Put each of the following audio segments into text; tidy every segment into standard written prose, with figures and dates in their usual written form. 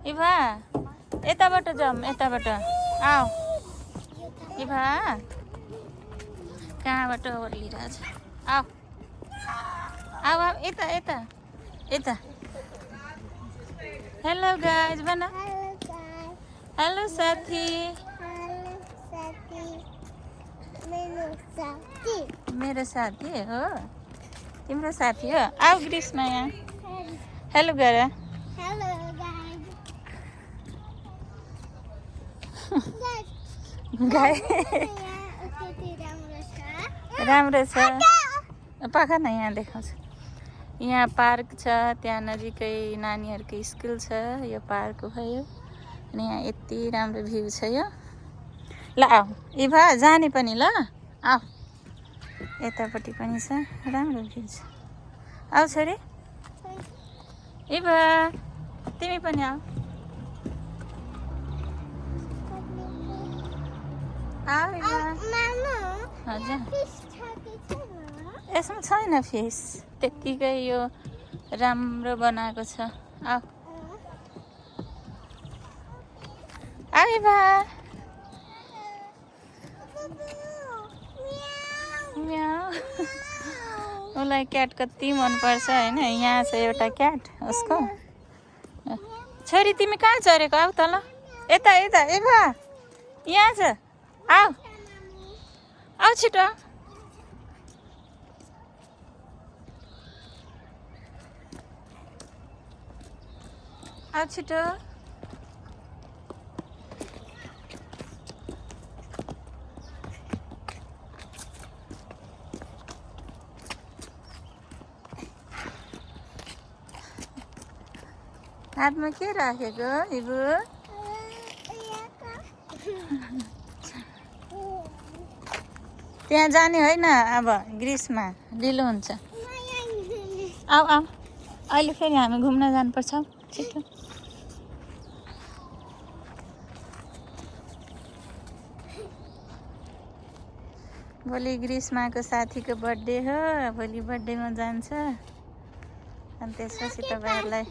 Eva यताबाट जाऊँ यताबाट आऊ इभा कहाँबाट ओर्लिरहेछ आऊ आऊ आऊ यता यता यता हेलो गाइज भन हेलो साथी मेरो साथी हो तिम्रो साथी हो आऊ ग्रीष्मा यहाँ हेलो गर गाई राम्रो छ पख न यहाँ देखाउँछु यहाँ पार्क छ त्यहाँ नजिकै नानीहरूको स्कुल छ यो पार्क भयो अनि यहाँ यति राम्रो भ्यू छ यो ल आऊ इभा जाने पनि ल आऊ यतापट्टि पनि छ राम्रो भ्यू छ आऊ छोरी इभा तिमी पनि आऊ आऊ इभा हजुर यसमा छैन फिस त्यत्तिकै यो राम्रो बनाएको छ आऊ आऊ इभा उसलाई क्याट कति मनपर्छ होइन यहाँ छ एउटा क्याट उसको छोरी तिमी कहाँ चढेको आऊ तल यता यता इभा यहाँ छ आऊ आऊ छिटो आऊ छिटो हातमा के राखेको इबु त्यहाँ जाने होइन अब ग्रीष्मा ढिलो हुन्छ आऊ आऊ अहिले फेरि हामी घुम्न जानुपर्छ छिटो भोलि ग्रीष्माको साथीको बर्थडे हो भोलि बर्थडेमा जान्छ अनि त्यसपछि तपाईँहरूलाई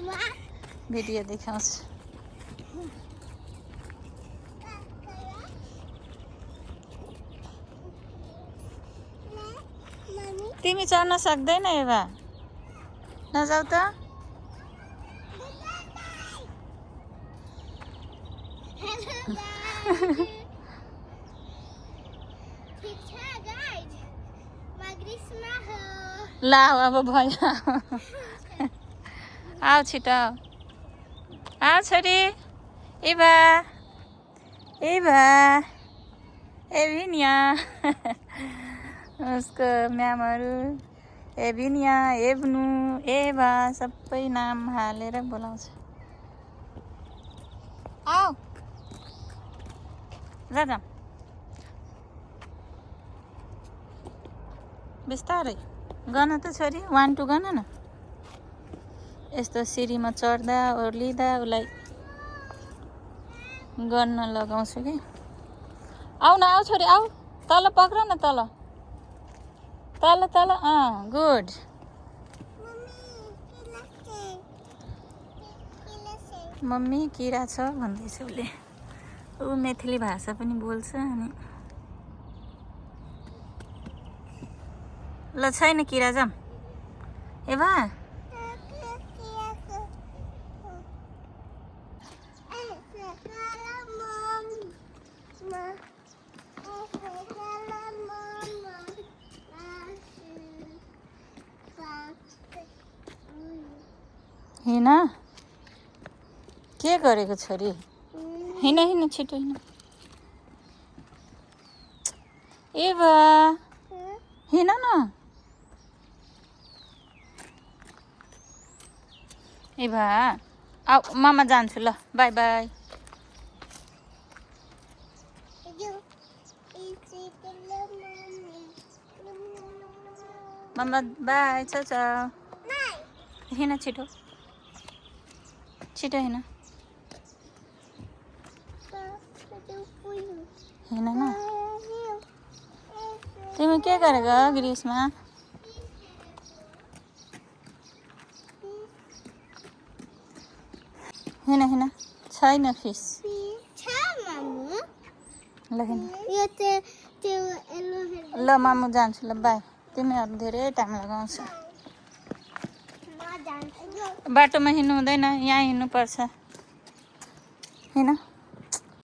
भिडियो देखाउँछु तिमी चढ्न सक्दैन एभा नजाऊ त ल अब भयो आऊ छिटो आऊ छोरी इभा इभा एभिनिया उसको म्यामहरू एभिनिया एभ्नु एभा सबै नाम हालेर बोलाउँछ आऊ जा बिस्तारै गर्न त छोरी 1 2 गर्न न यस्तो सिँढीमा चढ्दा ओर्लिँदा उसलाई गर्न लगाउँछु कि आऊ न आऊ छोरी आऊ तल पक्र न तल तल तल गुड मम्मी किरा छ भन्दैछ उसले ऊ मेथली भाषा पनि बोल्छ अनि ल छैन किरा जाम एभा हिना के गरेको छोरी हिँड हिँड छिटो हिँड एभा हिँड न एभा आऊ मामा जान्छु ल बाई बाई मामा बाई चाउ चाउ हिँड छिटो छिटो हिँड हिँड न तिमी के गरेको ग्रीष्मा हिँड हिँड छैन फिस छ मामु ल हिँड यो त्यो यल्लो हेर्नु ल मामु जान्छु ल बाई तिमीहरू धेरै टाइम लगाउँछ म जान्छु बाटोमा हिँड्नु हुँदैन यहाँ हिँड्नुपर्छ हिँड